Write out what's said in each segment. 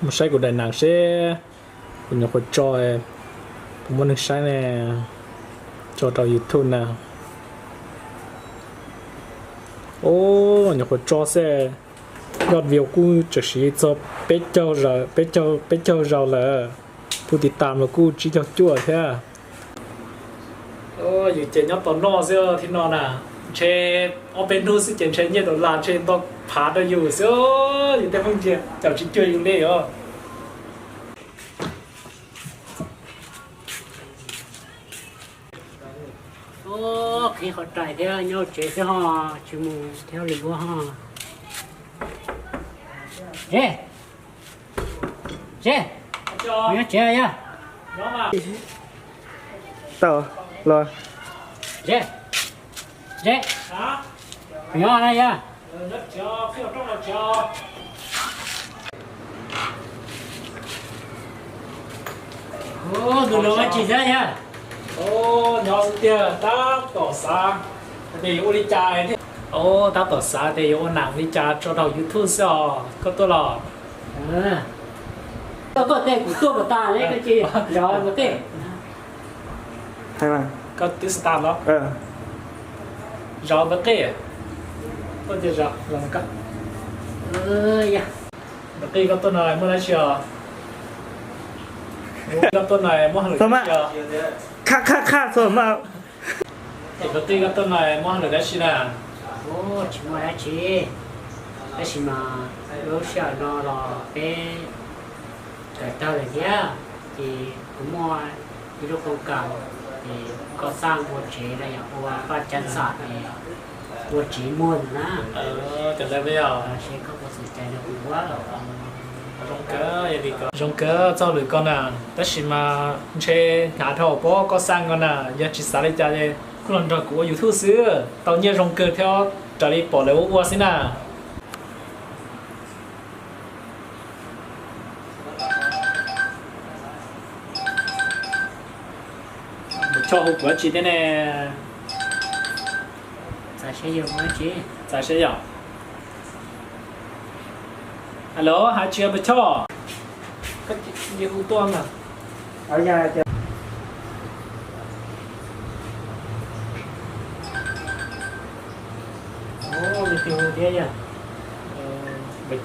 Mus saib kuv daim nees seb kuv nyuam qhuav tso puas muaj neeg saib ne, tso rau YouTube na. Os, nyuam qhuav tso xwb, yog view kuj tseem siv txog peb caug zaus lawm, peb caug zaus lawm, tus tiv tam los kuj tsib caug cuaj thiab. Yus ces nyob tos noj xwb thiab no na, ntshe ob peb hnub xwb ces ntshe nyiaj dollar ntshe nto phav rau yus xwb, yus tej phooj ywg, cov tsis cuag yus li os. Qhib qhov rais thiab nyob tsev xwb ho, tsis mus thiab li ua ho. Ze, ze, nyob tsev yog. Tau los. Ze, ze, nyob na yog. Tus los ua tsis thiab yog. Nyob xwb tiag, tab tom xav tias yuav ua li cas thiab. Tab tom xav tias yuav ua nees li cas tso rau YouTube xwb os, koj tuaj los. Koj tuaj tej kuv tuaj puas tas li, koj cia zov npawg Qij. Koj twb start los? Zov npawg Qij. Tuaj cia zov los koj. Npawg Qij, koj tuaj no muaj dab tsi os? Koj tuaj no muaj hauj lwm dab tsi os? Kha kha kha txog mas. Npawg Qij, koj tuaj no muaj hauj lwm dab tsi na? Tsis muaj dab tsi, tab sis mas lub sij hawm no los peb kawm tag lawm thiab, ces kuv muaj ib lub koom kam, ces koj xaj ua tsev los yog ua paj cab xam es ua tsev muag ntawd na. Cov ntawd seb koj puas xav cai rau kuv ua. Zoo kawg, txoj hauj lwm ko na, tab sis mas ntshe hnav dhau pob koj xaj ko na, yog tsis xav li cas kuj los nrog kuv ua YouTube xwb, tau nyiaj zoo kawg thiab, raws li pom lawv ua ua xwb na. Npawg Choj hu kuv dab tsi thiab ne? Txav seb yog. Alo, hais tsis Npawg Choj? Koj hu tuaj na. Npawg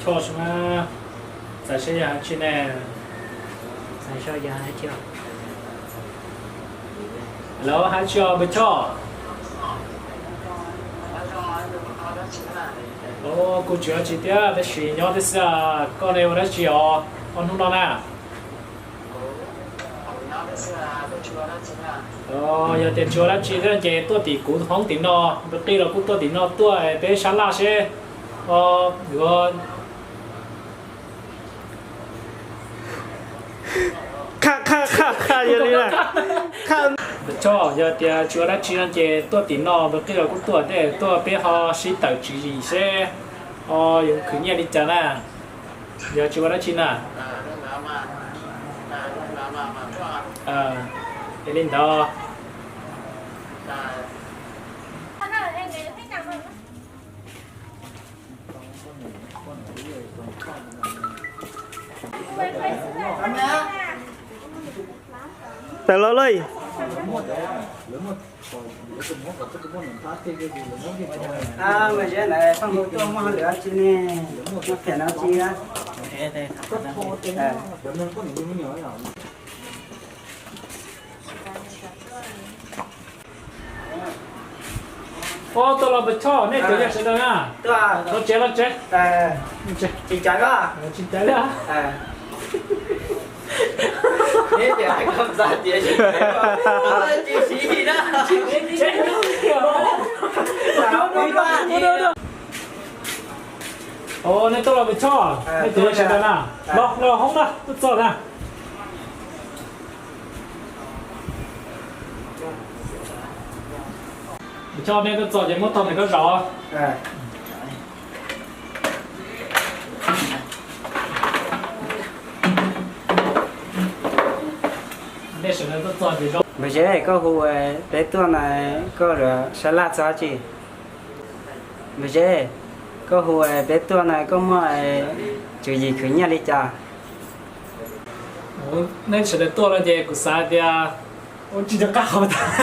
Choj, txav seb yog hais tsis ne? Alo, hais tsis os Npawg Choj? Kuv tsis ua dab tsi thiab, tab sis nyob tib xwb. Koj ne ua dab tsi os ob hnub no na? Yog tias tsis ua dab tsi thiab ces tuaj tim kuv hoob tim no, Npawg Qij los kuj tuaj tim no tuaj, peb sab laj seb yuav. Kha kha kha kha, yog li na. Npawg Choj, yog tias tsis ua dab tsi no ces tuaj tim no, Npawg Qij los kuj tuaj tej, tuaj peb ho sib tawm tswv yim seb yuav khwv nyiaj li cas na. Yog tsis ua dab tsi na. Es li ntawd. Tawm los lawm. Mas zeb ntawd pheej hu tuaj muaj hauj lwm dab tsi ne? Muaj phem dab tsi? Ua tuaj los Npawg Choj, nej cov yog sawv daws na. Los tsev, los tsev. Tsis caiv li. Nej tuaj los Npawg Choj, nej cov yog sawv daws na. Los, los hoob na, tuaj txog na. Npawg Choj, nej tuaj txog ces muab tog ntawm koj zaum. Nej sawv daws tuaj txog ces zoo. Npawg Zeb, koj hu peb tuaj na, koj sab laj txog dab tsi? Npawg Zeb, koj hu peb tuaj na, koj muaj tswv yim khwv nyiaj li cas? Nej sawv daws tuaj no ces kuv xav tias ua tsis nco qab qhov tas.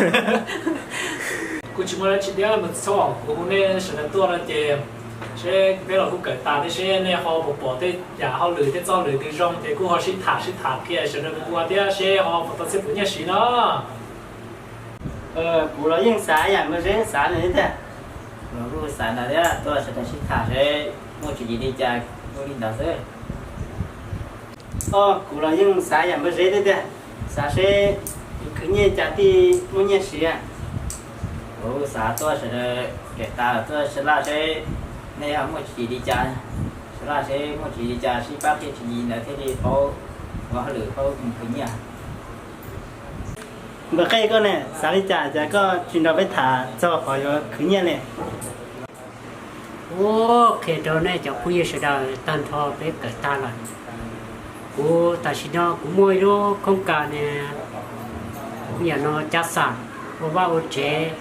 Kuv tsis muaj dab tsi thiab mas txhob, kuv hu nej sawv daws tuaj no ces seb peb los kuj kawm tas thiab seb nej ho puas pom tej yam hauj lwm tej txoj hauj lwm twg zoo ces kuj ho sib tham sib tham qhia sawv daws mus ua thiab seb ho puas tau txhiaj puas nyiaj siv no. Kuv los yeej xav yam npawg Zeb xav ntawd thiab tiag. Los kuj xav ntawd thiab, tuaj sawv daws sib tham seb muaj tswv yim li cas kuj li ntawd xwb. Kuv los yeej xav yam npawg Zeb thiab tiag, xav seb khwv nyiaj cas thiaj muaj nyiaj siv. Kuv xav tuaj sawv daws kawm tas tuaj sab laj seb nej ho muaj tswv yim li cas, sab laj seb muaj tswv yim li cas sib pab qhia tswv yim ntawd thiaj li paub ua hauj lwm paub mus khwv nyiaj. Npawg Qej, koj ne xav li cas cas koj tsis nrog peb tham txog qhov yuav khwv nyiaj li? Ua, qhia rau nej cov phooj ywg sawv daws tag nrho peb kawm tag lawm. Kuv tam sim no kuv muaj ib lub khooj kas ne, yam no cab xam ua vaj ua tsev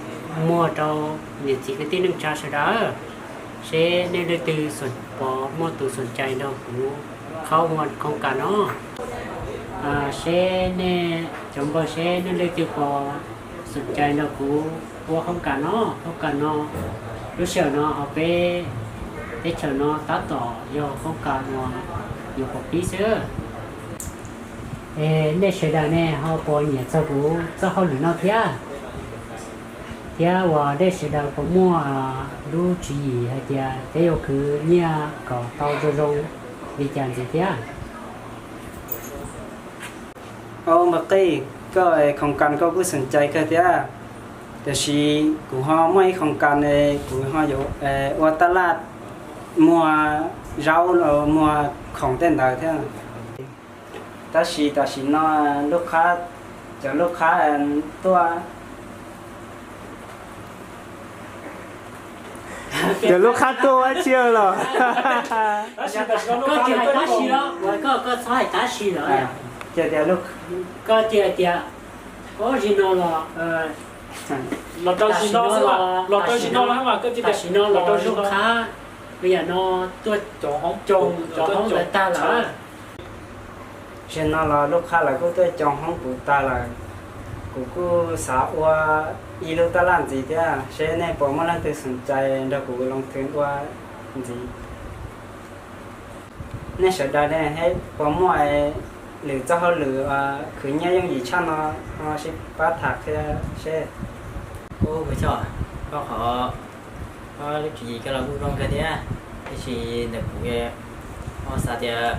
muag rau niam txiv kwv tij neej tsa sawv daws, seb nej leej twg pom muaj tus xom cai nrog kuv qhaub ua khooj kas no, seb nej cov npawg seb nej leej twg pom xom cai nrog kuv ua khooj kas no. Khooj kas no lub sij hawm no hauv peb teb chaws no tab tom yog khooj kas uas yuav pom pib xwb. Es nej sawv daws ne ho puas nyiam txog kuv txoj hauj lwm no thiab? Thiab uas nej sawv daws puas muaj lub tswv yim hais tias peb yuav khwv nyiaj kom tau zoo zoo li cas ntxiv thiab? Au npawg Qej, koj khoom kas koj kuj xom cai kawg thiab, tiam sis kuv ho muaj ib khoom kas, kuv ho yuav ua taj laj muag zaub los muag khoom tej ntawd thiab. Tab sis tam sim no lub qhab, cov lub qhab tuaj, cov lub qhab tuaj ua tsi los? Koj tsis hais tab sis los, koj txhob hais tab sis los. Ces tias, koj cia tias, ub, zaum no los, los rau zaum no, los rau zaum no, tam sim no los rau zaum qhab, yam no tuaj cov hoob ntawd tag lawm. Zaum no los lub qhab lawv kuj tuaj cov hoob kuv tag lawm. Kuv kuj xav ua ib lub taj laj ntxiv thiab, seb nej puas muaj leej twg xom cai nrog kuv loo thwv ua ntxiv. Nej sawv daws ne, puas muaj lwm txoj hauj lwm khwv nyiaj yooj yim tshaj no, ho sib pab tham qhia seb. Ub, koj qhov, koj lub tswv yim koj los kuj zoo kawg thiab, tiam sis ntawm kuv ho xav tias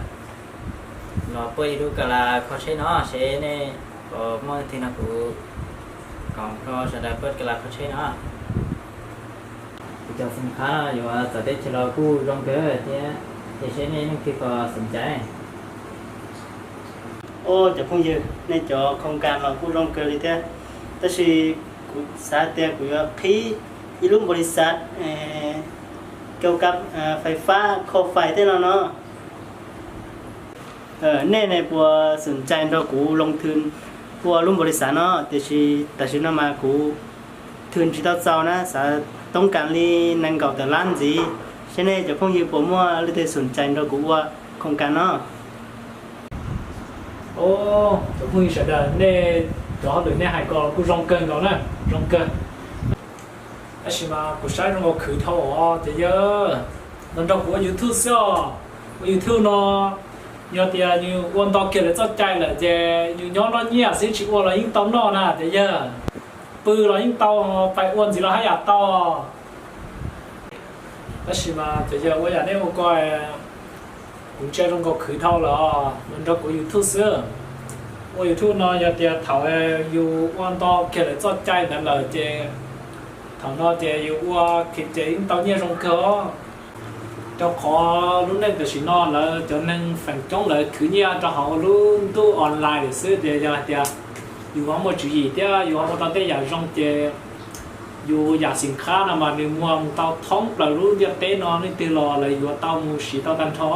los puab ib lub kab las kho tsheb no, seb nej puas muaj leej twg nrog kuv koom rau sawv daws puab kab las kho tsheb no. Kuv cov xeem qhab no yuav txawv teb chaws los kuj zoo kawg thiab, ces seb nej leej twg puas xom cai. Ub, cov phooj ywg, nej cov khoom kas los kuj zoo kawg li thiab, tab sis kuv xav tias kuv yuav qhib ib lub npaus lis xav kau kab fais fab kho fais tej no no. Nej ne puas xom cai nrog kuv loo thwv ua lub npaus lis xav no, tiam sis tam sim no mas kuv thwv tsis tau txaus na, xav toob kas li nees nkaum tawm lab ntxiv, seb nej cov phooj ywg puas muaj leej twg xom cai nrog kuv ua khoom kas no. Ub, cov phooj ywg sawv daws, nej cov hauj lwm nej hais ko kuj zoo kawg nkaus na, zoo kawg. Tab sis mas kuv saib zoo nkaus khwv dhau os cov yawg. Los nrog kuv ua YouTube xwb os. Ua YouTube no yog tias yus ua nto kiag lawv txoj cai lawm ces yus nyob noj nyiaj xwb, tsis ua los yeej tau noj na cov yawg. Pw los yeej tau, pais ua ntxiv los haj yam tau. Tab sis mas cov yawg, ua yam nej ua ko, kuv ntsia zoo nkaus khwv dhau lawm os, los nrog kuv ua YouTube xwb. Ua YouTube no yog tias thaum yus ua nto kiag lawv txoj cai ntawd lawm ces thaum no ces yus ua kiag ces yeej tau nyiaj zoo kawg os. Rau qhov lub neej tam sim no lawv cov neeg feem coob lawv khwv nyiaj rau hauv lub ntuj online lawm xwb, ces yog hais tias yus ho muaj tswv yim thiab yus ho ua tau tej yam zoo ces yus yam xim qhab no mas nws muag mus tau thoob plaws lub ntiaj teb no, leej twg los lawv yuav tau mus siv tau tag nrho,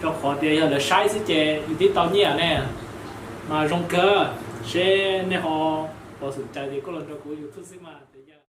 rau qhov tias yog lawv saib xwb ces yus twb tau nyiaj ne. Mas zoo kawg, seb nej ho puas xom cai ces kuj los nrog kuv YouTube xwb mas.